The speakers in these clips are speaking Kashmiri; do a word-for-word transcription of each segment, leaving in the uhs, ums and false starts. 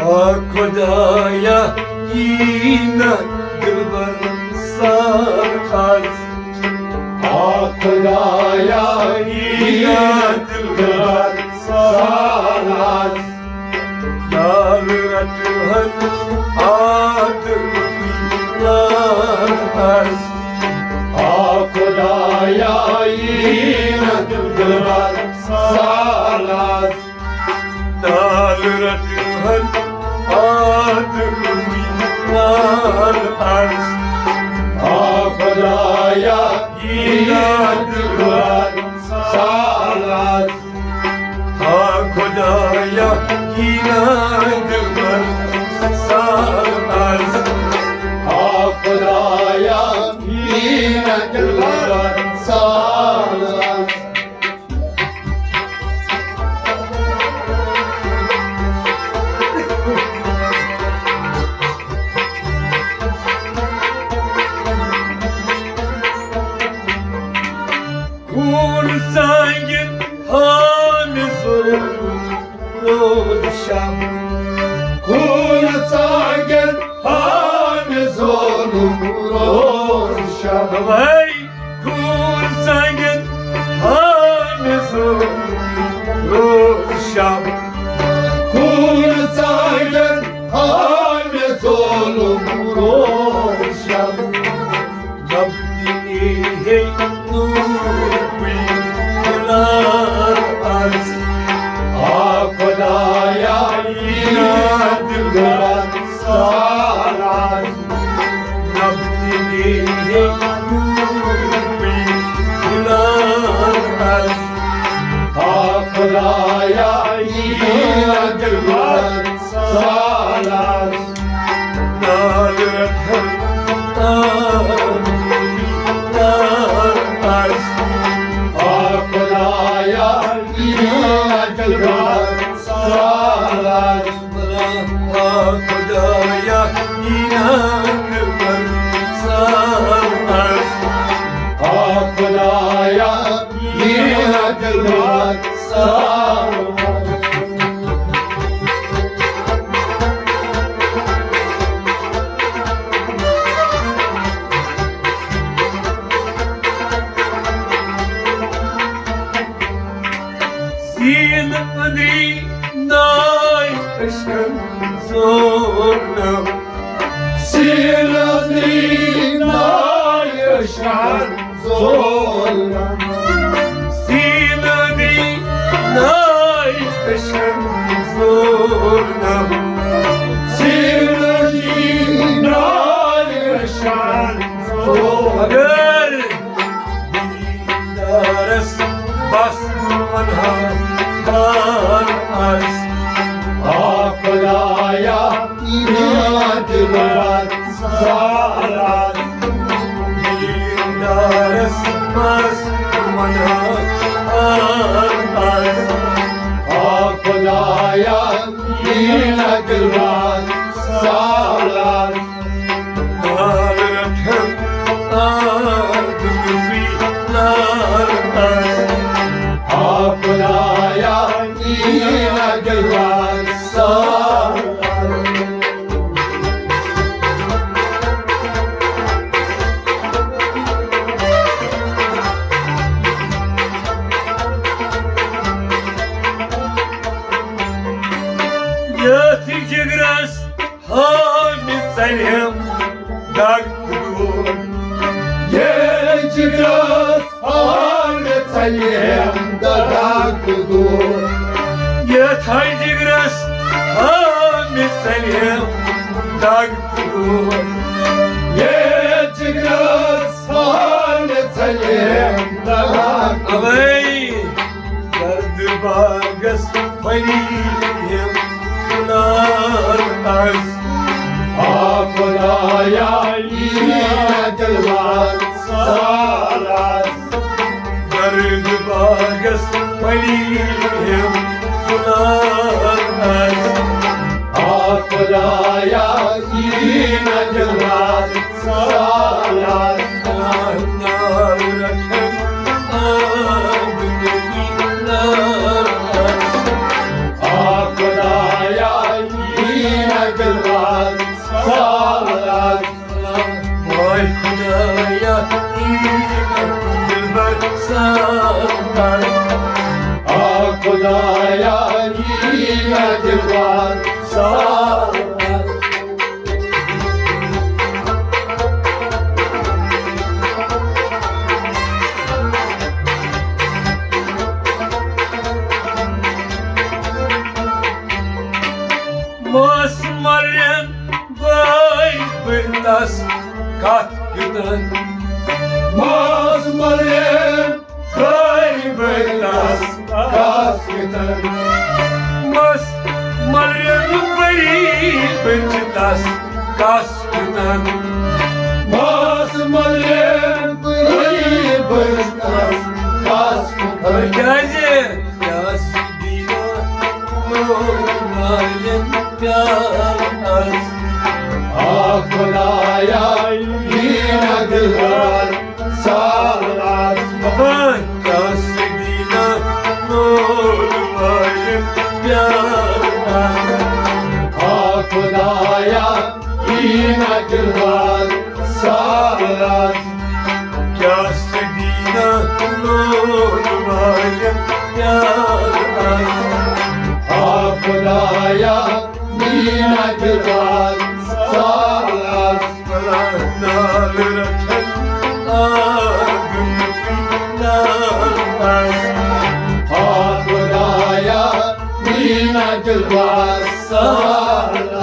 آ خۄدایا، یی نہ دِلبر سال از۔ آ خۄدایا، یی نہ دِلبر سال از۔ نال رٹہن آ دِلبر از۔ آ خۄدایا، یی نہ دِلبر سال از۔ نال رٹہن آ دِلبر از۔ آ خۄدایا، یی نہ دِلبر سال از۔ آ خۄدایا، یی نہ دِلبر سال از۔ آ خۄدایا، یی نہ دِلبر سال از۔ خوٗن ژانٛگٮ۪ن ہاو مےٚ ظُلُم روز شب۔ خوٗن ژانٛگٮ۪ن ہاو مےٚ ظُلُم روز شب۔ ہے! خوٗن ژانٛگٮ۪ن ہاو مےٚ ظُلُم روز شب۔ خوٗن ژانٛگٮ۪ن ہاو مےٚ ظُلُم روز شب۔ رب دِنی ہے نوٗرٕے کُلار از۔ آ خۄدایا، یی نہ دِلبر سال از۔ رب دِنی ہے نوٗرٕے کُلار از۔ آ خۄدایا، یی نہ دِلبر سال از۔ نال رٹہن آ دِلبر از۔ آ خۄدایا، یی نہ دِلبر سال از۔ آ خۄدایا، یی نہ دِلبر سال از۔ آ خۄدایا، یی نہ دِلبر سال از۔ سیٖنہٕ أنٛدری ناے عشقن زورنم۔ سیٖنہٕ أنٛدری ناے عشقن زورنم۔ سیٖنہٕ أنٛدری ناے عشقن زورنم۔ سیٖنہٕ أنٛدری ناے عشقن زورنم۔ اگر دیدارس بس ونہا دار از۔ آ خۄدایا، یی نہ دِلبر سال از۔ دیدارس بس ونہا دار از۔ آ خۄدایا، یی نہ دِلبر سال از۔ نال رٹہن آ دِلبر سال از۔ آ خۄدایا، یی نہ دِلبر سال از۔ یتھ جگرس ہاو مےٚ ژلہِ ہم دگ تہٕ دود۔ یتھ جگرس ہاو مےٚ ژلہِ ہم دگ تہٕ دود۔ یتھ جگرس ہاو مےٚ ژلہِ ہم دگ تہٕ دود۔ یتھ جگرس ہاو مےٚ ژلہِ ہم دگ تہٕ دود۔ اوے درد باغس پھلی ہم گُلار از۔ آ خۄدایا، یی نہ دِلبر سال از۔ درد باغس پھلی ہم گُلار از۔ آ خۄدایا، یی نہ دِلبر سال از۔ نال رٹہن آ دِلبر سال از۔ آ خۄدایا، یی آ خدایا، یی نہ دلبر سالس۔ ماس مریم بٲے بٔرۍ تس کتھ کیُتن۔ ماس مریم بٲے بٔرۍ تس کتھ کیُتن۔ ماس مریم بٔرۍ بٔرۍ چھِ تس کس کیُتن۔ ماس مریم بٔرۍ بٔرۍ چھِ تس کس کیُتن۔ کیازِ؟ کیٛاہ سُہ دیٖنا لول مالٮ۪ن پیارس؟ آ خدایا، یی نہ دلبر سالس۔ کیٛاہ سُہ دیٖنا لول مالٮ۪ن پیارس؟ آ خدایا، یی نہ دلبر سالس۔ کیٛاہ سُہ دیٖنا لول مالٮ۪ن پیارس؟ آ خدایا، یی نہ دلبر سالس۔ نال رٹھن آ دُنہٕ پیٖنس۔ آ خدایا، یی نہ دلبر سالس۔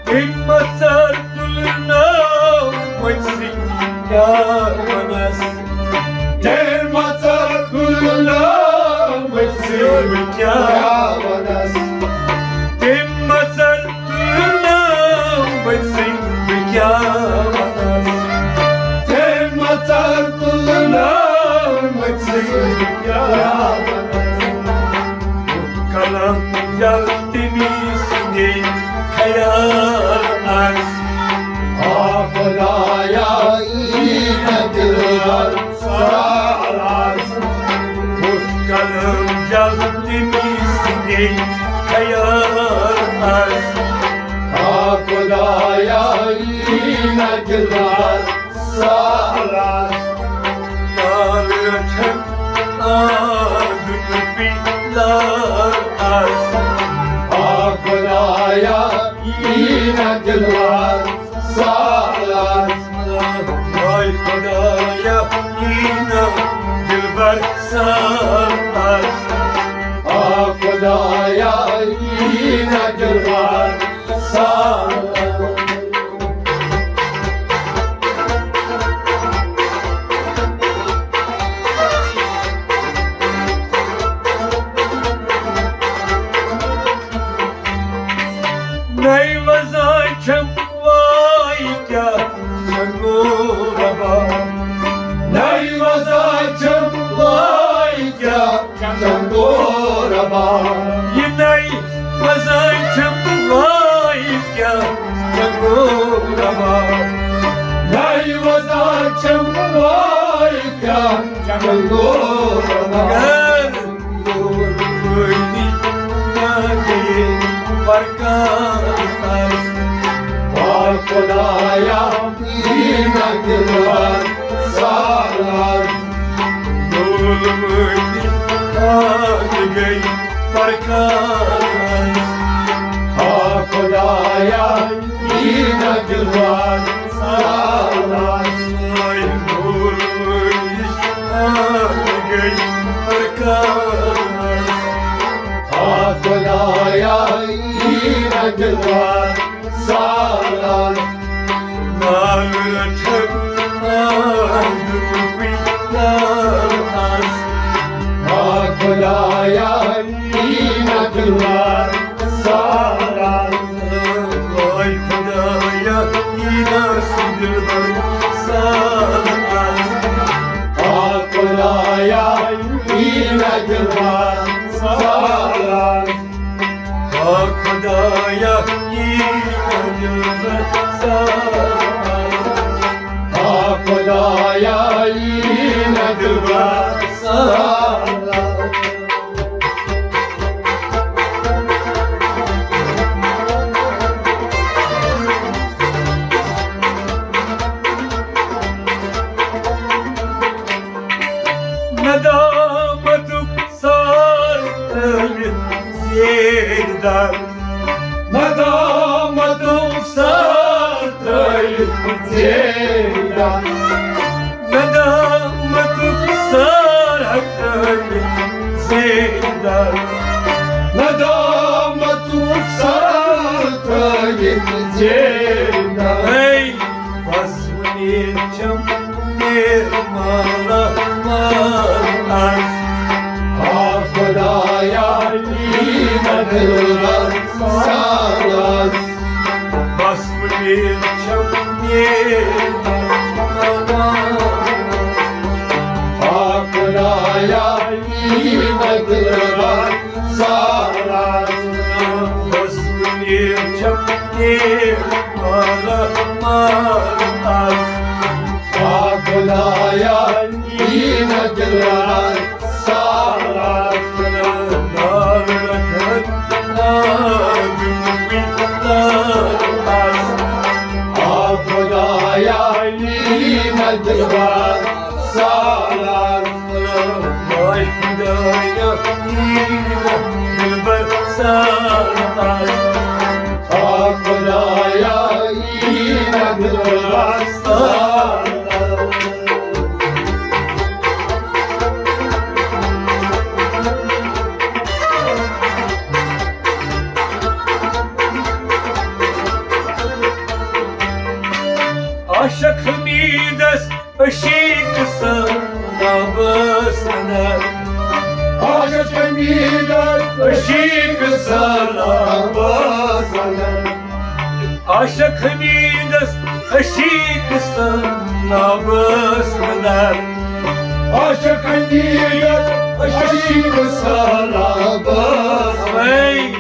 تٔمۍ مژر تُلنٲو مٔژھٕے کیٛاہ وَنس؟ تٔمۍ مژر تُلنٲو مٔژھٕے کیٛاہ وَنس؟ تٔمۍ مژر تُلنٲو مٔژھٕے کیٛاہ وَنس؟ تٔمۍ مژر تُلنٲو مٔژھٕے کیٛاہ وَنس؟ قلم جل تٔمی سُنٛدے خیال آسہِ۔ آ خدایا، یی نہ دلبر سالس۔ وُچھ قلم جل تٔمی سُنٛدے خیال آسہِ۔ آ خدایا، یی نہ دلبر سالس۔ نال رٹھن آ دُنہٕ پیٖنس۔ آ خدایا، یی نہ دلبر سالس۔ آے خدایا، یی نہ دلبر سالس۔ آ خدایا، یی نہ دلبر سالس۔ نَے وَزان چھَم واے کیٛاہ چنٛگو ربا۔ نَے وَزان چھَم واے کیٛاہ چنٛگو ربا۔ یہِ نَے وَزان چھَم واے کیٛاہ چنٛگو ربا۔ نَے وَزان چھَم واے کیٛاہ چنٛگو ربا۔ مگر لول وٲلی نہ گٔیے پرکار۔ آ خدایا، یی نہ دلبر سالس۔ لول وٲلی نہ گٔیے پرکار۔ آ خدایا، یی نہ دلبر سالس۔ آے لول وٲلِس آے گٔے پرکار۔ آ خدایا، یی نہ دلبر سالس۔ نال رٹھن آ دُنہٕ پیٖنس۔ آ خدایا، یی نہ دلبر سالس۔ آے خدایا، یی نہ سُہ دلبر سالس۔ آ خدایا، یی نہ دلبر سالس۔ آ خدایا، یی نہ دلبر سالس۔ آ خدایا، یی نہ دلبر سالس۔ ندامتُک سار ترٲوِتھ زیٖٹھ۔ ندامتُک سار ہٹٲوِتھ زیٖٹھ۔ ندامتُک سار ترٲوِتھ زیٖٹھ۔ ہے، بس وۄنۍ چھم نیر مالا مال آز۔ آ خدایا، یی نہ دلبر سال آز۔ بس وۄنۍ چھم نیر مالا مال آز۔ آ خدایا، یی نہ دلبر سال آز۔ بس وۄنۍ چھم نیر مالا مال آز۔ آ خدایا، یی نہ دلبر سال آز۔ لال رتھن لال آز۔ آ خدایا، یی نہ دلبر سال آز۔ آے خدایا، یی نہ دلبر سال آز۔ آ خدایا، یی نہ دلبر سال آز۔ عاشق حمیدس عشیق سلامس اندر۔ عاشق حمیدس عشیق سلامس اندر۔ عاشق حمیدس عشیق سلامس اندر۔ عاشق حمیدس عشیق سلامس اندر۔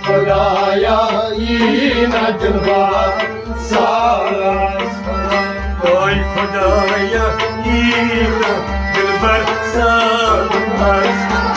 خدایا، یی نہ دلبر سال آز۔ آے خدایا، یی نہ دلبر سال آز۔